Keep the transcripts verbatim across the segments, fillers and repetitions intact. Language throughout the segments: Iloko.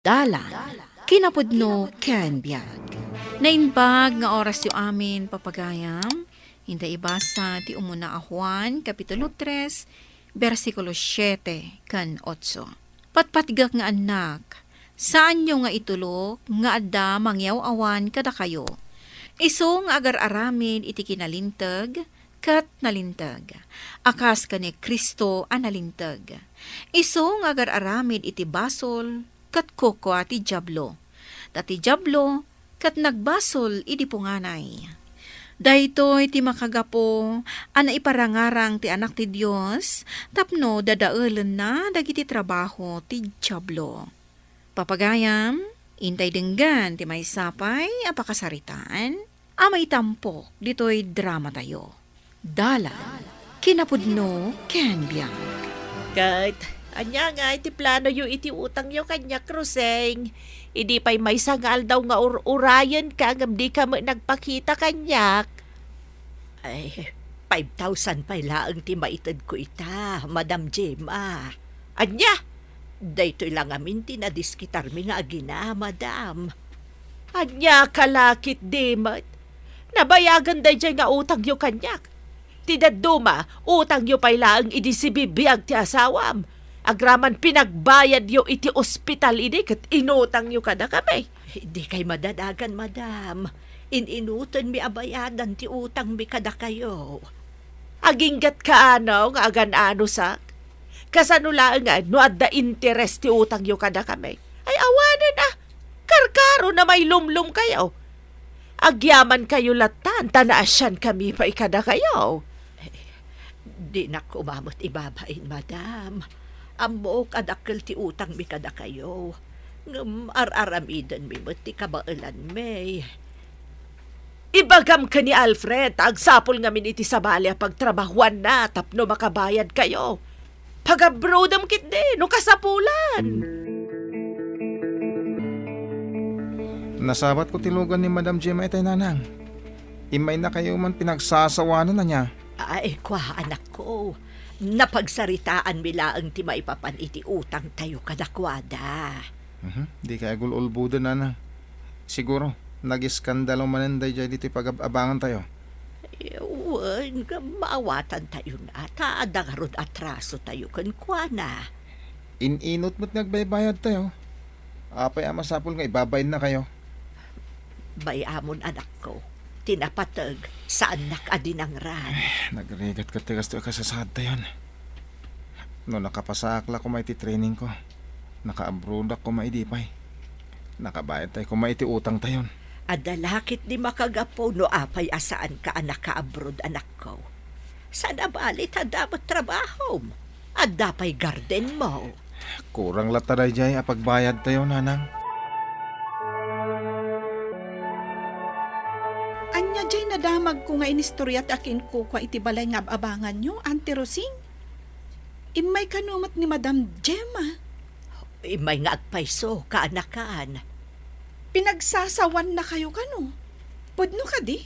Dalan, kinapudno ken biag. Naimbag nga orasyo amin, papagayam. Inta ibasa ti umuna a Juan, Kapitulo tres, bersikulo siete ken otso. Patpatgek nga annak, saanyo nga itulok nga adda mangyaw-awan kadakayo. Isu nga agar-aramid iti kinalinteg, ket nalinteg, a kas ken ni Cristo a nalinteg. Isu nga agar-aramid iti basol ket kukua ti Diablo, ta ti Diablo ket nagbasol idi punganay. Daytoy ti makagapu a naiparangarang ti Anak ti Dios tapno dadaelenna dagiti trabaho ti Diablo. Papagayam, intay denggen ti maysa pay a pakasaritaan a maitampok ditoy dramatayo. Dalan, kinapudno, ken biag. Ket, ania nga iti planoyo iti utangyo kaniak, Roseng? Idi pay maysa nga aldaw nga ur-urayenka ngem dika met nagpakita kaniak. Ay, five thousand pay laeng ti maitedko ita, Madam Gemma. Ania? Daytoy la ngamin ti nadiskitarmi nga agina, Madam. Ania ka la ketdi met? Nabayagen daydiay nga utangyo kaniak. Ti dadduma, utangyo pay laeng idi sibibiag ti asawam. Agraman pinagbayadyo iti ospital idi ket inutangyo kadakami. Dikay madadagan, Madam. In-inutenmi a bayadan ti utangmi kadakayo. Aginggatka ano nga agan-anusak? Kasano laeng nga no adda interes ti utangyo kadakami? Ay, awanen a! Karkaro na mailumlomkayo. Agyamankayo lattan ta naasiankami pay kadakayo. Dinak koma met ibabain, Madam. Ammok a dakkel ti utangmi kadakayo. Ngem ar-aramidenmi met ti kabaelanmi. Ibagam ken ni Alfred ta agsapul ngamin iti sabali a pagtrabahuanna tapno makabayadkayo. Pagabrodem ketdi no kasapulan. Nasabatko ti lugan ni Madam Gemma itay, nanang. Immaynakayo man pinagsasawanan ania? Ay, kua, anakko. Napagsaritaanmi laeng ti maipapan iti utangtayo kadakuada. Mhm. Dikay agul-ulboden, nanang. Siguro, nag-iskandalo manen daydiay ditoy pagab-abangantayo. Wen, ngem maawatantayon a ta adda ngarud atrasotayo kenkuana. In-inut met nga agbaybayadtayo. Apay a masapul nga ibabainnakayo? Bay-amon, anakko. Ti napateg, saannak a dinangran. Ay, nagrigat ket ti kastoy a kasasaadtayon. No nakapasaak la koma iti trainingko, nakaabroadak koma idi pay. Nakabayadtay koma iti utangtayon. Adda la ketdi makagapu no apay a saanka a nakaabroad, anakko. Saan a bali ta adda met trabahom. Adda pay gardenmo. Kurang latta daydiay a pagbayadtayo, nanang. Ania diay nadamagko nga inistorya ti akinkukua iti balay nga ab-abanganyo, Auntie Rosing? Immay kano met ni Madam Gemma? Immay nga agpayso, kaanakan. Pinagsasawannakayo kano? Pudno kadi?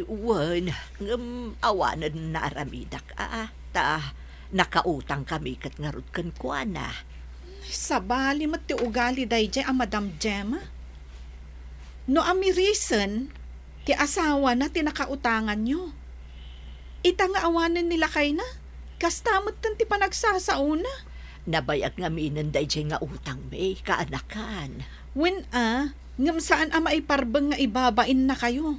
Wen, ngem awanen naaramidak a, ta nakautangkami ket ngarud kenkuana. Sabali met ti ugali daydiay a Madam Gemma. No amirisen, ti asawana ti nakautanganyo. Ita nga awanen ni lakayna, kasta metten ti panagsasaona. Nabayag ngaminen daydiay nga utangmi, kaanakan. Wen a, ngem saan a maiparbeng nga ibabainnakayo.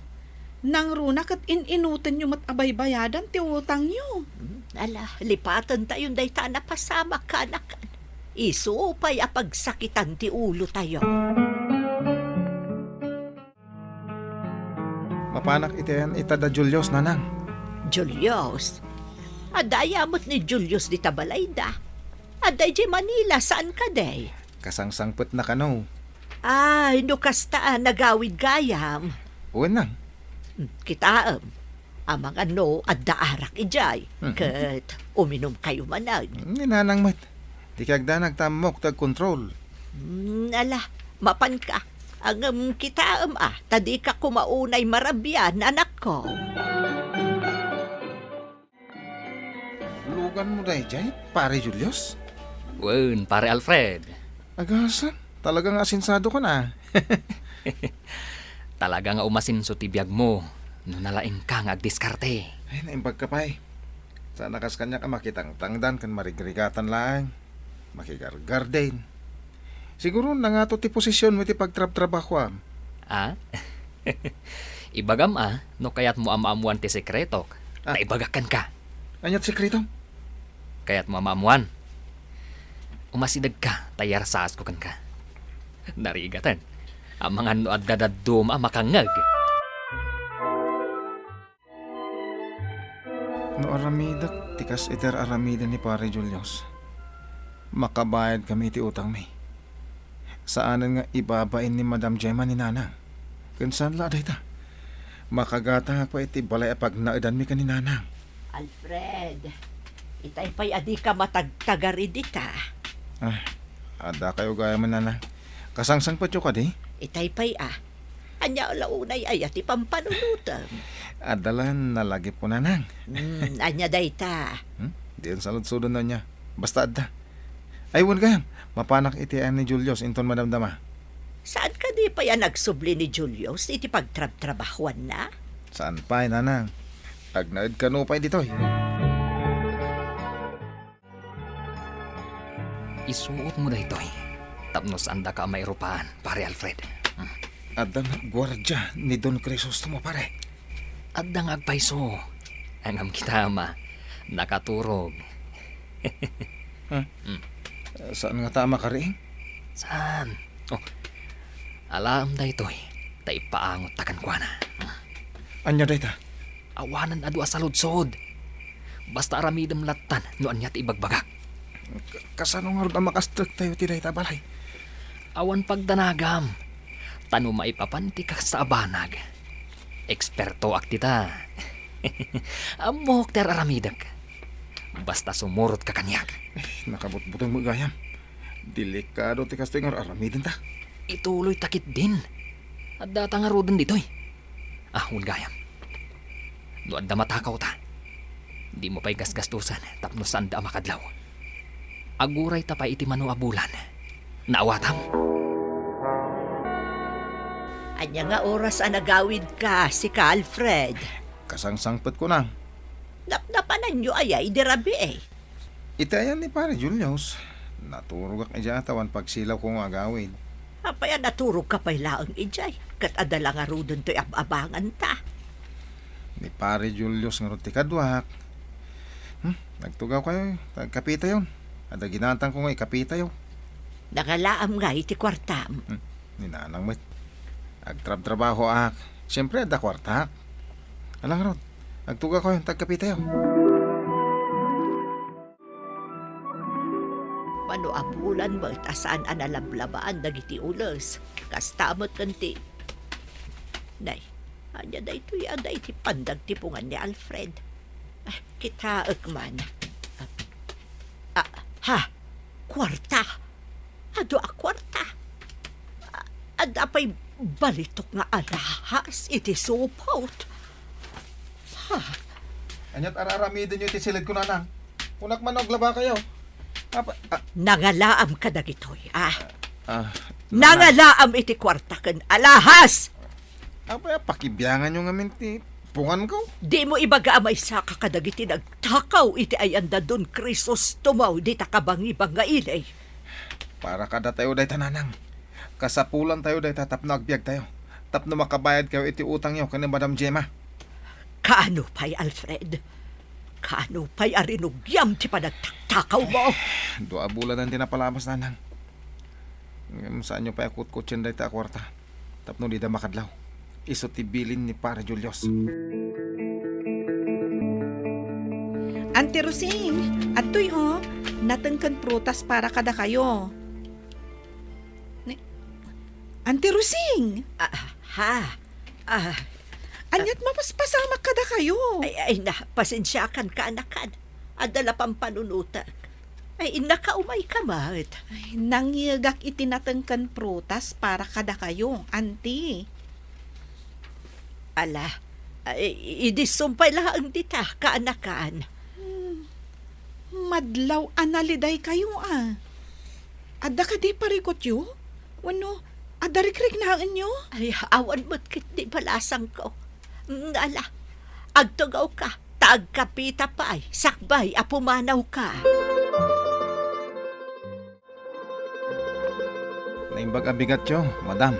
Nangruna ket in-inutenyo met a baybayadan ti utangyo. Hmm, ala, lipatentayon dayta a napasamak, kaanakan. Isu pay a pagsakitan ti ulotayo. Mapanak iten ita da Julius, nanang. Julius? Adda aya met ni Julius dita balayda? Adda idiay Manila, saan kadi? Kasangsangpetna kano. Ay, no kasta a nagawid gayam. Wen, nang. Hmm, kitaem. Amangan no adda arak idiay, mhm, ket uminumkayo manen. Ni nanang met. Dika agdanag ta ammok ti agkontrol. Hmm, ala, mapanka. Ngem kitaem a, ta dika koma unay marabian, anakko. Luganmo daydiay, Pare Julius? Wen, Pare Alfred. Agasem, Talaga nga asensadokan, a. Talaga nga umasenso ti biagmo no nalaingka nga agdiskarte. Ay, naimbagka pay. Saan a kas kaniak a makitangtangdan ken marigrigatan laeng. Makigargarden. Siguro, nangato ti posisionmo iti pagtrabtrabahoam. A? Ibagam a, no kayatmo a maammoan ti sekretok, a, ta ibagak kenka. Ania ti sekretom? Kayatmo a maammoan? Umasidegka ta iyarsasko kenka. Narigaten. Amangan no adda dadduma a makangngeg. No aramidek ti kas iti ar-aramiden ni Pare Julius, makabayadkami iti utangmi. Saanen nga ibabain ni Madam Gemma ni Nanang. Ken saan la a dayta, makagatangak pay iti balay a pagnaedanmi ken ni Nanang. Alfred, itay pay a dika matagtagari dita. Ay, adda kayo gayam, Nanang. Kasangsangpetyo kadi? Itay pay a. Ania la unay aya ti pampanunotem? Adda la nalagipko, Nanang. Hmm, ania dayta? Hmm? Dian saludsodon no ania. Basta adda. Ay, wen gayam, mapanak iti ayan ni Julius inton madamdama. Saan kadi pay a nagsubli ni Julius iti pagtrabtrabahoanna? Saan pay, Nanang. Agnaed kano pay ditoy. Isuotmo daytoy tapno saandaka a mairupaan, Pare Alfred. Hmm. Adda nga guardia ni Don Crisostomo, pare. Adda nga agpayso. Ngem kitam a, nakaturog. Ha? Hmm. Saan ngata a makariing? Saan? Oh, alaem daytoy, ta ipaangotta kenkuana. Hmm. Ania dayta? Awanen adu a saludsod. Basta aramidem lattan no ania ti ibagbagak. Ka-, kasano ngarud a makastrektayo ti dayta a balay? Awan pagdanagam. Ta no maipapan ti kasta a banag, ekspertoak dita. Ammok ti ar-aramidek. Basta sumurotka kaniak. Eh, nakabutbuteng met gayam. Delikado ti kastoy nga ar-aramidenta. Ituloyta ketdin. Addata ngaruden ditoy. Ah, wen gayam. No adda matakawta, dimo pay gasgastusen tapno saanda a makadlaw. Agurayta pay iti mano a bulan. Naawatam? Ania nga oras a nagawidka, sika, Alfred? Kasangsangpetko, Nang. Napnapananyo aya idi rabii? Iti ayan ni Pare Julius, naturogak idiay ta awan pagsilawko nga agawid. Apay a naturogka pay laeng idiay, ket adda la ngaruden toy ab-abanganta? Ni Pare Julius ngarud ti kaduak. Hmm, agtugawkayo, ta agkapitayon. Adda ginatangko nga ikapitayo. Nangalaam ngay ti kuartam? Hmm, ni Nanang met. Agtrabtrabahoak. Siempre, adda kuartak. Ala ngarud, agtugawkayo, ta agkapitayo. Mano a bulan met a saan a nalablabaan dagiti ules. Kasta met ken ti, nay, ania daytoy a daydi pandagtipongan ni Alfred? Ah, kitaek man. Ah, ah, ha? Kuarta. Adu a kuarta. A-, adda pay balitok nga alahas iti supot. Ha? Ania't ar-aramidenyo iti silidko, Nanang? Kunak man no aglabakayo. Apa, ah. Nangalaam kadagitoy, ah. Ah, Nanang. Nangalaam iti kuarta ken alahas! Apay a pakibianganyo ngamin ti punganko? Dimo ibaga a maysaka kadagiti nagtakaw iti ayanda Don Crisostomo dita kabangibang nga ili. Para kadatayo dayta, Nanang. Kasapulantayo dayta tapno agbiagtayo, tapno makabayadkayo iti utangyo ken ni Madam Gemma. Kaano pay, Alfred? Kaano pay a rinugiam ti panagtaktakawmo? Dua a bulanen ti napalabas, Nanang. Ngem saanyo pay a kutkutsien dayta a kuarta tapno dida makadlaw. Isu ti bilin ni Pare Julius. Auntie Rosing, adtoy, o, nateng ken prutas para kadakayo. Ni-, Auntie Rosing! Ah, ha? Ah. Ania't mapaspasamak kadakayo? Ay, ay, na, pasensiakan, kaanakan. Adda la pampanunotek. Ay, nakaumayka met. Ay, nangyegak iti nateng ken prutas para kadakayo, Auntie. Ala, ay, idi sumpay laeng dita, kaanakan. Hmm, madlaw a nalidaykayo, a. Adda kadi parikutyo? Wenno, adda rikriknaenyo? Ay, awan met ketdi balasangko. Mm, ala, agtugawka, ta agkapita pay, sakbay a pumanawka. Naimbag a bigatyo, madam.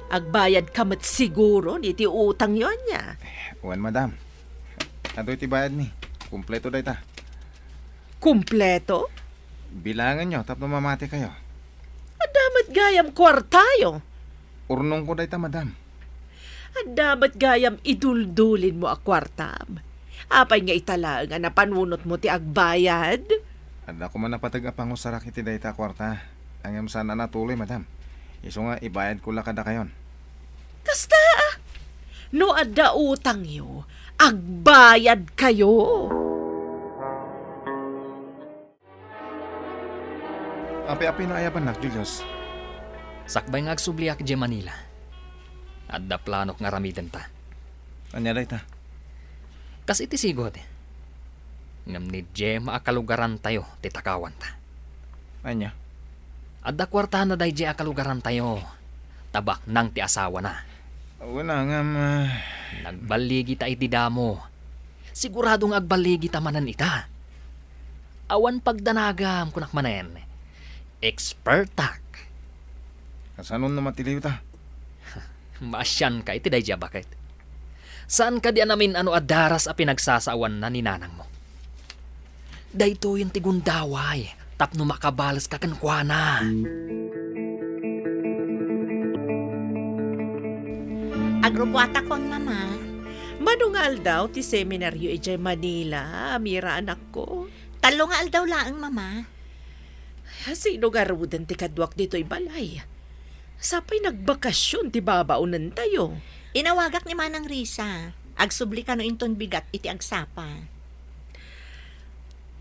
Agbayadka met siguron iti utangyo, ania? Wen, madam. Adu iti bayadmi. Kompleto dayta. Kompleto? Bilangenyo tapno mamatikayo. Adda met gayam kuartayo. Urnongko dayta, madam. Adda met gayam iduldulinmo a kuartam. Apay nga ita laeng a napanunotmo ti agbayad? Adda koma napateg a pangusarak iti dayta a kuarta. Ngem saan a natuloy, madam. Isu nga ibayadko la kadakayon. Kasta, a? No adda utangyo, agbayadkayo. Apay-apay no ayabannak, Julius? Sakbay nga agsubliak idiay Manila, adda planok nga aramidenta. Ania dayta? Kas iti sigud, ngem ni Gemma a kalugarantayo ti takawanta. Ania? Adda kuartana daydiay a kalugarantayo, ta baknang ti asawana. Wen a, ngem, ah, nagballigita iti damo. Sigurado nga agballigita manen ita. Awan pagdanagam, kunak manen. Expertak. Kasano no matiliwta? Maasianka iti daydiay a baket. Saan kadi a namin-ano a daras a pinagsasaawanna ni nanangmo? Daytoyen ti gundaway tapno makabaleska kenkuana. Agrubbuatakon, Mama. Mano nga aldaw ti seminaryo idiay Manila, Amira, anakko? Tallo nga aldaw laeng, Mama. Sino ngaruden ti kaduak ditoy balay? Sapay nagbakasyon ti babaonentayo. Inawagak ni Manang Risa. Agsubli kano inton bigat iti agsapa.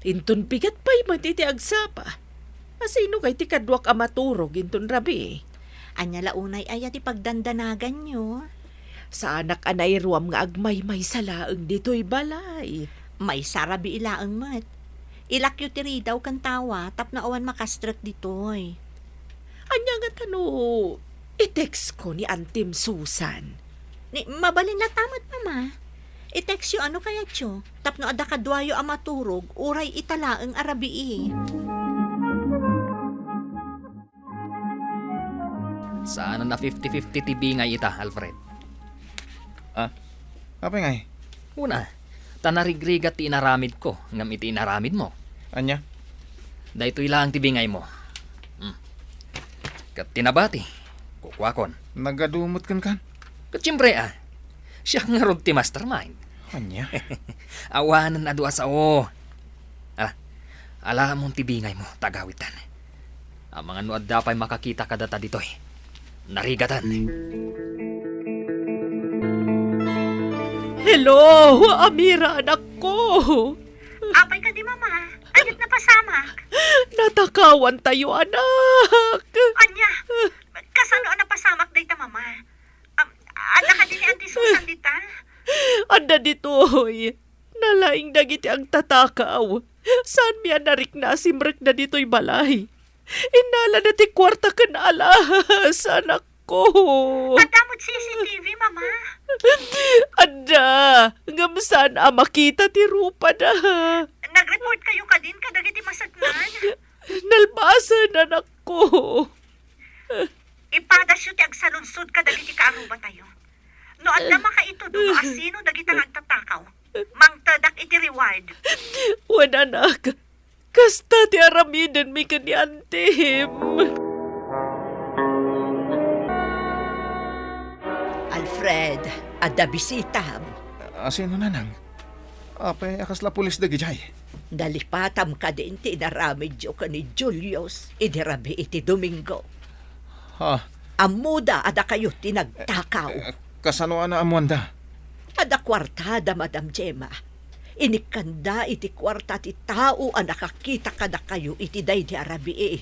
Inton bigat pay met iti agsapa. Asino kay ti kaduak a maturog inton rabii? Ania la unay aya ti pagdandanaganyo? Saanak a nairuam nga agmaymaysa laeng ditoy balay. Maysa a rabii laeng met. Ilakyo ti ridaw ken tawa tapno awan makastrek ditoy. Ania ngata no i-text ko ni Antim Susan? Ni, mabalin latta met, Mama. I-textyo a no kayatyo, tapno adda kaduayo a maturog uray ita laeng a rabii. Saanen a fifty fifty ti bingay ita, Alfred. Ah, apay ngay? Una, ta narigrigat ti inaramidko ngem iti inaramidmo. Ania? Daytoy laeng ti bingaymo. Hmm. Ket ti nabati, kukuakon. Nagadu met kenkan? Ket siempre, a. Siak ngarud ti mastermind. Ania? Awanen adu a sao. A, alamon ti bingaymo, ta agawidtan. Amangan no adda pay makakita kadata ditoy. Narigatan. Hello, Amira, anakko. Apay kadi, Mama? Ania't napasamak? Natakawantayo, anak. Ania? Kasano a napasamak dayta, Mama? Am, adda kadi ni Auntie Susan dita? Adda ditoy. Nalaing dagiti agtatakaw. Saanmi a narikna a simrekda ditoy balay. Innalada ti kuarta ken alahas, anakko. Adda met C C T V, Mama. Adda, ngem saan a makita ti rupada. Nag-report kayo kadin kadagiti maseknan? Nalpasen, anakko. Ipadasyo ti agsaludsod kadagiti kaarrubatayo. No adda makaitudo no asino dagita nga agtatakaw, mangtedak iti reward. Wen, anak, kasta ti aramidenmi ken ni Antim. Alfred, adda bisitam. Asino, Nanang? Apay a kasla pulis dagidiay? Nalipatam kadin ti inaramidyo ken ni Julius idi rabii ti Domingo. Ha? Ammoda a dakayo ti nagtakaw. Eh, kasano a naammoanda? Adda kuartada, Madam Gemma. Inikkanda iti kuarta ti tao a nakakita kadakayo iti daydi a rabii.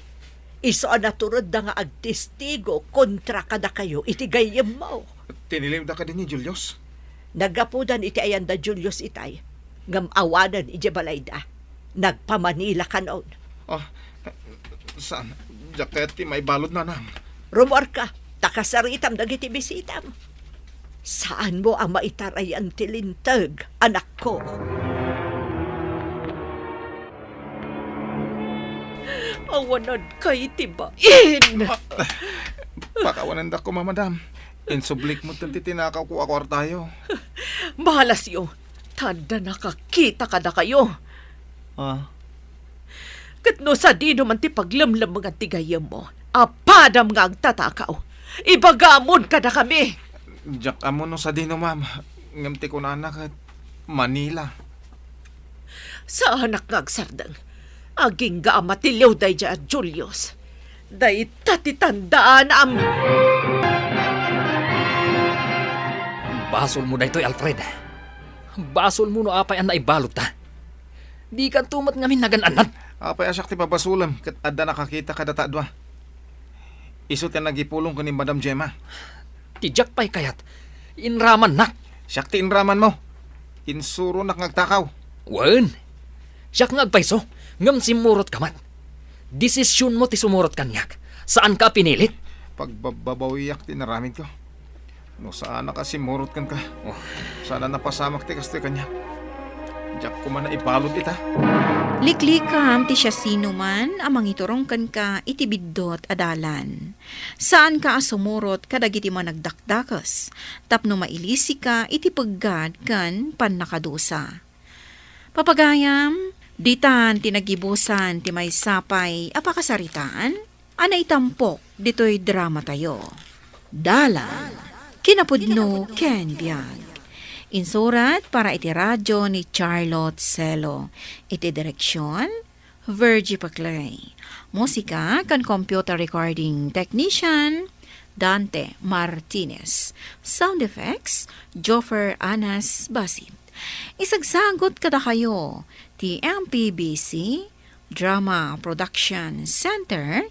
Isu a naturedda nga agtestigo kontra kadakayo iti gayyemmo. Tinilingda kadi ni Julius? Naggapudan iti ayanda Julius itay, ngem awanen idiay balayda. Nagpa-Manila kanon. Ah, saan? Diak kayat ti maibalud, nanang. Rumuarka, ta kasaritam dagiti bisitam. Saanmo a maitarayan ti linteg, anakko. Awanadka iti bain! Ah, pakawanendakon, madam. Insublik mo ti tinakaw ko a kuartayo. Balasyo, ta adda nakakita kadakayo. Ah? Ket no sadino man ti paglemlemmengan ti gayyemmo, a padam nga agtatakaw, ibagamon kadakami. Diak ammo no sadino, ma'am. Ngem ti kunana ket Manila. Saanak nga agsardeng. Agingga a matiliw daydiay a Julius. Dayta ti tandaanam. Basolmo daytoy, Alfred. Basolmo no apay a naibaludta. Dikanto met ngamin nagan-annad. Apay a siak ti babasolem ket adda nakakita kadata a dua? Isu ti nagipulong ken ni Madam Gemma. Ti diak pay kayat, inramannak. Siak ti inramanmo. Insuronak nga agtakaw. Wen, siak nga agpayso, ngem simmurotka met. Desisionmo ti sumurot kaniak. Saanka a pinilit. Pagbababawiak ti inaramidko. No saanak a simmurot kenka, oh, saan a napasamak ti kastoy kaniak. Diak koma naibalud ita. Liklikam ti siasinoman a mangiturong kenka iti biddut a dalan. Saanka a sumurot kadagiti managdakdakes tapno mailisika iti peggad ken pannakadusa. Papagayam, ditan ti nagibusan ti maysa pay a pakasaritaan a naitampok ditoy dramatayo. Dalan, kinapudno ken biag. Insurat para iti radio ni Charlotte Celo. Iti direksion, Virgie Paclay. Musika ken computer recording technician, Dante Martinez. Sound effects, Joffer Anas Basit. Isagsagut kadakayo ti M P B C Drama Production Center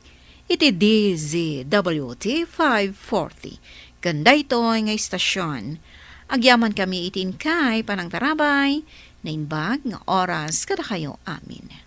iti D Z W T five forty. Ken daytoy nga istasion, agyamankami iti inkay panangtarabay, naimbag nga oras kadakayo amin.